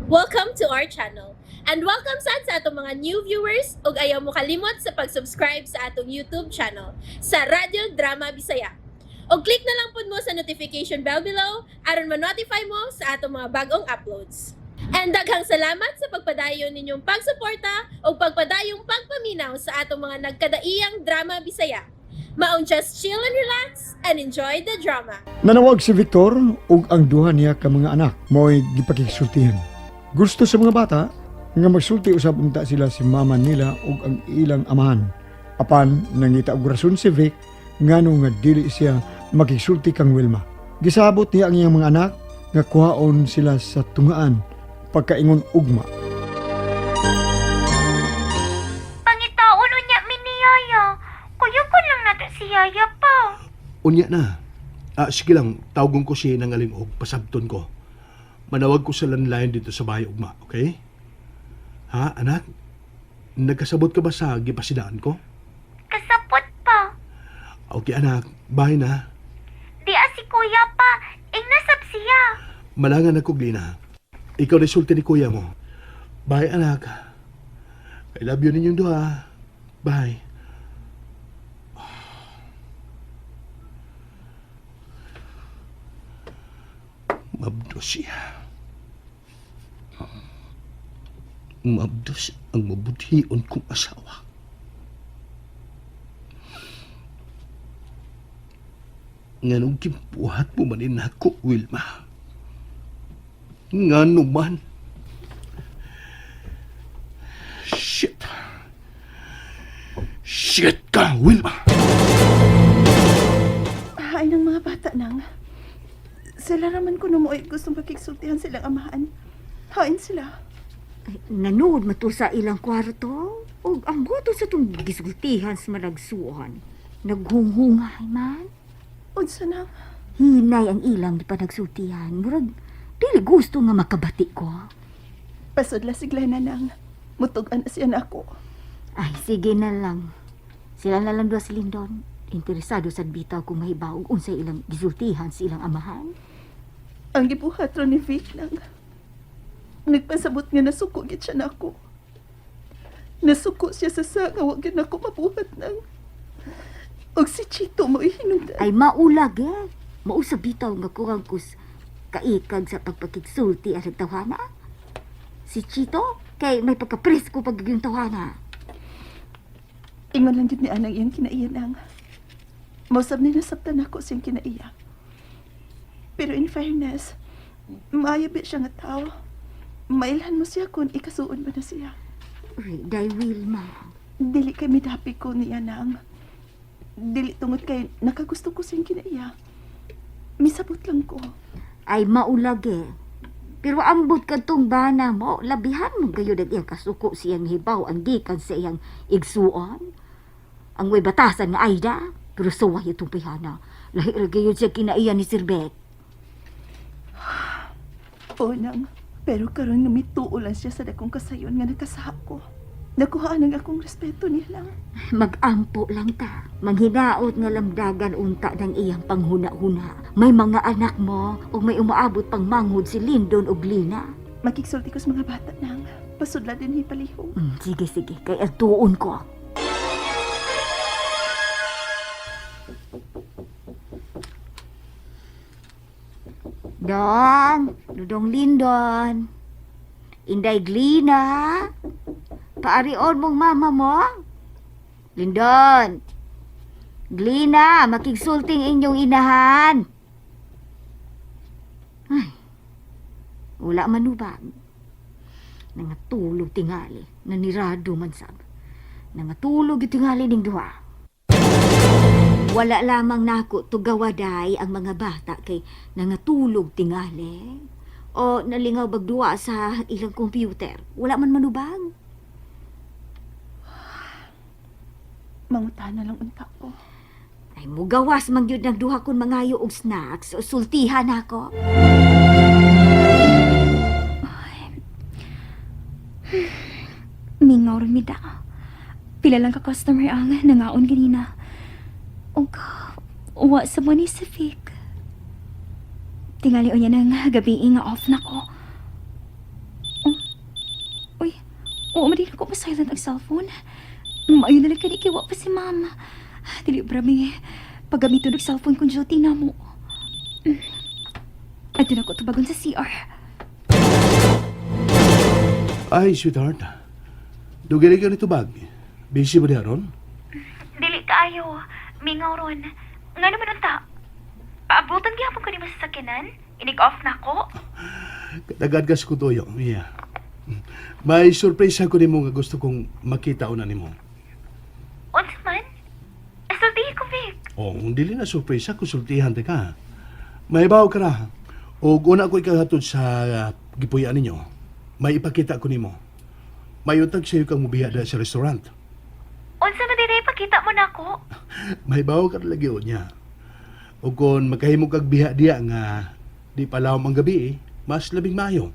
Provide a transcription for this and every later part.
Welcome to our channel. And welcome sad sa atong mga new viewers ug ayaw mo kalimot sa pag-subscribe sa atong YouTube channel sa Radyo Drama Bisaya. Og click na lang pud mo sa notification bell below aron ma-notify mo sa atong mga bagong uploads. And daghang salamat sa pagpadayon ninyong pagsuporta ug pagpadayong pagpaminaw sa atong mga nagkadaiyang drama Bisaya. Maong just chill and relax and enjoy the drama. Nanawag si Victor ug ang duha niya ka mga anak mo'y gipakigsultihan. Gusto sa mga bata nga magsulti usab unta sila si mama nila ug ang ilang amahan. Apan nangita og rason si Vic ngano nga dili siya makigsulti kang Wilma. Gisabot niya ang iyang mga anak nga kuhaon sila sa tungaan pagkaingon ugma. Pangitaon unya mi ni Yaya. Kuya ko lang nato si Yaya pa. Unya na. Ah, sige lang, tawagon ko si Nangaling og pasabton ko. Manawag ko sa landline dito sa bahay ugma, okay? Ha, anak? Nagkasabot ka ba sa gipasidaan ko? Kasapot pa. Okay, anak. Bye na. Di si Kuya pa. Ingnasab siya. Malangan ako, Glina. Ikaw resulta ni kuya mo. Bye, anak. I love you ninyong duha. Bye. Mabdos siya. Mabdos ang mabuthion kong asawa. Nganong gibuhat mo man ako, Wilma? Ngano man? Shit! Shit ka, Wilma! Ay, ng mga bata nang. Sila raman ko numuoy gustong pakigsultihan silang amahan. Hain sila. Ay, nanood man to sa ilang kwarto. Og ang boto sa tong gisultihan sa managsuhan. Naghunghungay man. Unsa na? Hinay ang ilang gipanagsultihan. Murag, dili gusto nga makabati ko. Pasudla si Glenna nang. Mutug-an na siya nako. Ay, sige na lang. Sila na lang duha si Lindon. Interesado sa bitaw kung mahibaw og unsay ilang gisultihan sa ilang amahan. Ang gibuhat ro ni Vic nang. Nagpasabot nga nasuko gid siya nako. Nasuko siya sa sa nga wa gid nako mabuhat nang. Og si Chito mo hinungdan. Ay maulag eh. Mausa bitaw nga kurang kus kaikag sa pagpakigsulti ang tawhana. Si Chito, kay may pagkapresko pagiging tawhana. Ingon lang gid ni anang iyang kinaiya nang. Mausab ni nasabtan ako siyang kinaiya. Pero in fairness, maayo ba siya nga tao. Mailhan mo siya kung ikasuon mo na siya. Uy, day Wilma. Dili kay midapi ko niya nang. Dili tungod kay nakagusto ko siyang kinaiya. Misabot lang ko. Ay maulag eh. Pero ambot kadtong bana mo, labihan mo gayud ang iyang kasuko siyang hibaw ang gikan sa iyang igsuon. Ang way batasan nga Aida, pero suway itong pihana. Lahi ra gayud siya kinaiya ni Sir Beck. O nang, pero karon nga mituo lang siya sa dakong kasayon nga nakasaha ko. Nakuhaan ang akong respeto niya lang. Magampo lang ta. Manghinaot nga lamdagan unta ng iyang panghuna-huna. May mga anak mo o may umaabot pang manghod si Lindon ug Lina. Makigsulti ko sa mga bata nang. Pasudla din hipalihog. Sige, sige. Kay atuon ko. Don, Dudong Lindon. Inday Glina. Paarion mong mama mo. Lindon. Glina, makigsulting inyong inahan. Ay, wala manubag. Nangatulog tingali, nanirado man sab. Nangatulog yung tingali ning duha. Wala lamang nako tugawaday ang mga bata kay nangatulog tingali. O nalingaw bagduwa sa ilang computer. Wala man manubag. Mangutana lang unta ko. Ay mugawas man gyud ng duha kon mangayo og snacks o sultihan ako. Mingaw ra mi da. Pila lang ka customer ang nangaon ganina. Og wa sa mo ni si Vic. Tingali unya nang gabi nga off na ko. Oo, madili ko pa-silent ang cellphone. Maayo na lang kani kay wa pa si ma'am. Dili brami. Paggamito ng cellphone kung duty na mo. Adto na ko tubagon sa CR. Ay, sweetheart. Dugay ka nito bag. Busy ba diha ron? Dili kaayo. Mingaw ron. Nga naman unta. Paabutan gihapon ko nimo sa sakyanan. Inig-off na ko. Kadagad ka sa kutoyo. Yeah. May surprise ako nimo nga gusto kong makita una nimo. Unsa man? Sultihi ko, Vic. Oh, kung dili na surprise, konsultihan ta ka. May bawo ka ra. Og una ko ikahatod sa gipuy-an ninyo. May ipakita ko nimo. May utag sa'yo kang mubiya dahil sa restaurant. Unsa man dinay pakita mo nako? May bawo ka lagi o niya. O kung makahimo kag biha diya nga di palawom ang gabi, eh, mas labing maayo.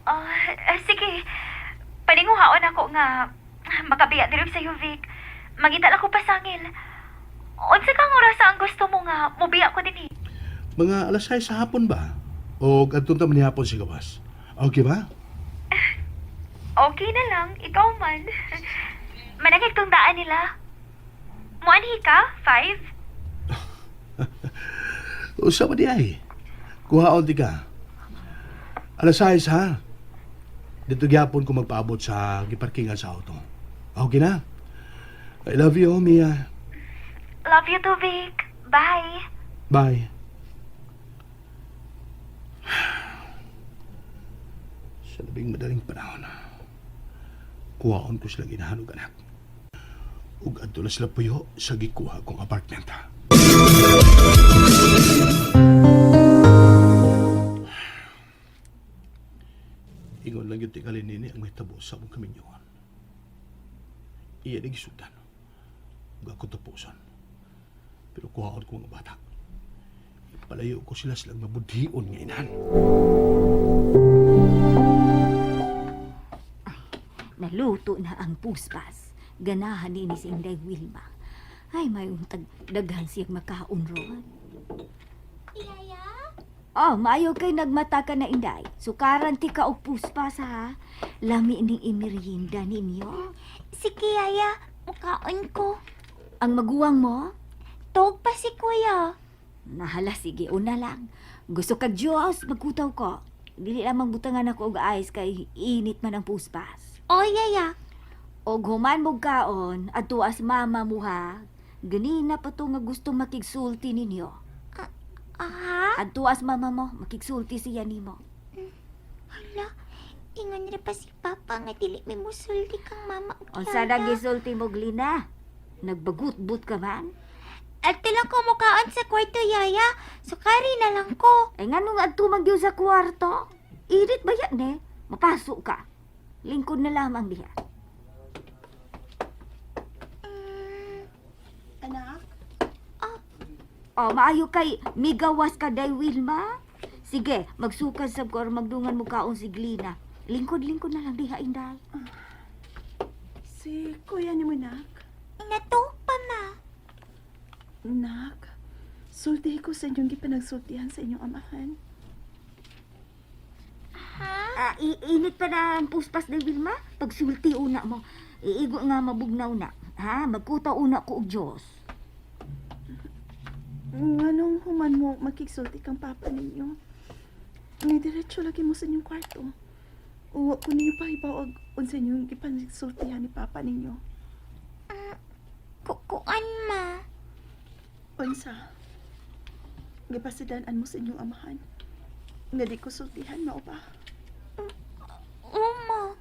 Ah, sige. Paninguhaon ako nga makabiya diri sa Vic. Mangita lang ko pasangil. Unsa kang oras ang gusto mo nga mubiya ko dinhi? Mga alas 6 sa hapon ba? O adtong ta man hapon sa gawas. Okay ba? Okay na lang, ikaw man. Managig tong daan nila. Muanhi ka? 5? Usa ba di ay? Kuhaon di ka. Alas 6 ha? Dito gyapon ko magpaabot sa giparkingan sa auto. Okay na? I love you, Mia. Love you too, Vic. Bye. Bye. Sa labing madaling panahon, kuhaon ko silang inahan og anak. Ug adto na sila puyo sa gikuha kong apartment. Ingon lang yung tingali nini ang mahitabo sa among kaminyohan. Iya ni gisudan. Ug ako tapusan. Pero kuhaon ko mga bata. Palayo ko sila silang mabudhion nga inahan. Naluto na ang puspas. Ganahan ni si Inday Wilma. Ay, may untag daghan siyang makaon ron. Yaya? Oh, maayo kay nagmata ka na, Inday. Sukaran ti ka og puspas, ha? Lami ning imerienda ninyo. Sige, Yaya. Mukaon ko. Ang maguwang mo? Tog pa si Kuya. Nahala, sige, una lang. Gusto kag Diyos, magkutaw ko. Dili lamang butangan ako og ice kay init man ang puspas. O, Yaya. Og human mo kaon, adto as mama mo ha. Ganina pa to nga gusto makigsulti ninyo. Aha? Adto as mama mo, makigsulti siya nimo. Hala. Ingon ra pa si Papa nga dili may musulti kang mama ug Unsa na gisulti mo Glina? Nagbagutbut ka man? Adto lang ko mukaon sa kwarto, Yaya. Sukari na lang ko. Ay nganong adto man gyud sa kwarto? Init ba yan eh? Mapasok ka. Lingkod na lamang diha. Anak? Oh, maayo kay migawas ka day Wilma. Sige, magsukad sab ko or magdungan mo kaon si Glina. Lingkod-lingkod na lang diha inday. Si kuya ni mo, nak. Natuog pa, ma. Nak, sulti ko sa inyong gipanagsultihan sa inyong amahan. Ah, init pa na ang puspas day Wilma. Pagsulti una mo. Iigo nga mabugnaw na. Ha, magkutaw una ko og Dios. Nganong human mo makigsulti kang papa ninyo? Ngay diretso lagi mo sa inyong kwarto. Uwa ko ninyo pahibaw og unsa inyong gipanagsultihan ni papa ninyo. Kukuan, ma. Unsa? Gipasidan-an mo sa inyong amahan. Nga di ko sultihan mao ba? Uma.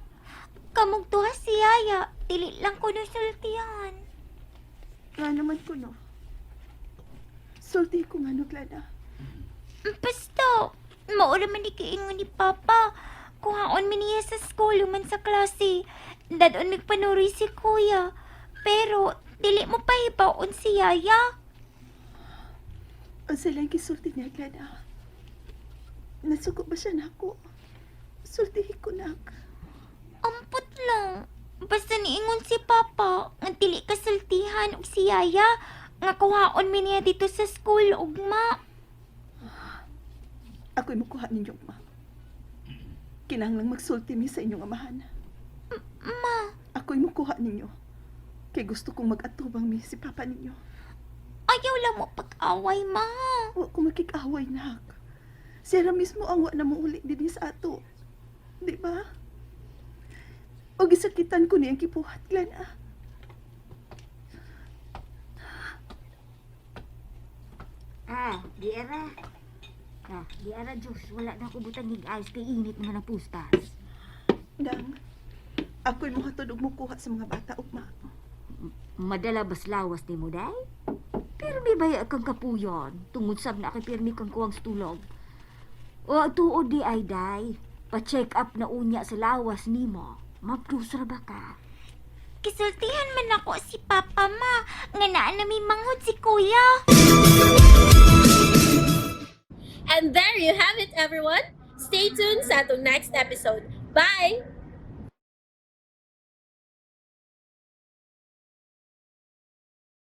Kamog duha si Yaya. Dili lang ko nusultihan. Nga naman ko no. Sulti ko nga no, Glana. Basta, maura man ni kiingon ni Papa. Kuhaon mi niya sa school, man sa klase. Dadon migpanuroy si Kuya. Pero, dili mo pahibaon si Yaya. Unsa lang gisulti niya, Glana? Nasuko ba siya nako? Sultihi ko, nak. Ampot lang. Basta niingon si Papa, nga dili ka sultihan og si Yaya. Nga kuhaon mi niya dito sa school, ugma. Ako'y mukuha ninyo, ma. Kinahanglang magsulti mi sa inyong amahan. Ma, Ako'y mukuha ninyo. Kay gusto kong mag-atubang mi si papa ninyo. Ayaw lang mo pag-away, ma. Wa ko makikaway, nak. Siya ra mismo ang wa na muuli dinhi sa ato. Di ba? O gisakitan ko niyang kipuhat, Glenn, ah. Ah, di ara. Ah, di ara Diyos, wala na ko butang ayos kay init naman ang pustas. Dang, ako'y muhatod og mukuha sa mga bata ugma. Madala bas lawas ni mo, day? Pero may baya kang kapuyon. Tungod sab na kay pirmi kang kuwang tulog. O tuod di ay, day. Pa-check up na unya sa lawas nimo. Mabdus ra ba ka? Kisultihan man ako si Papa, ma. Nga naa na may manghod si Kuya. And there you have it, everyone. Stay tuned sa atong next episode. Bye!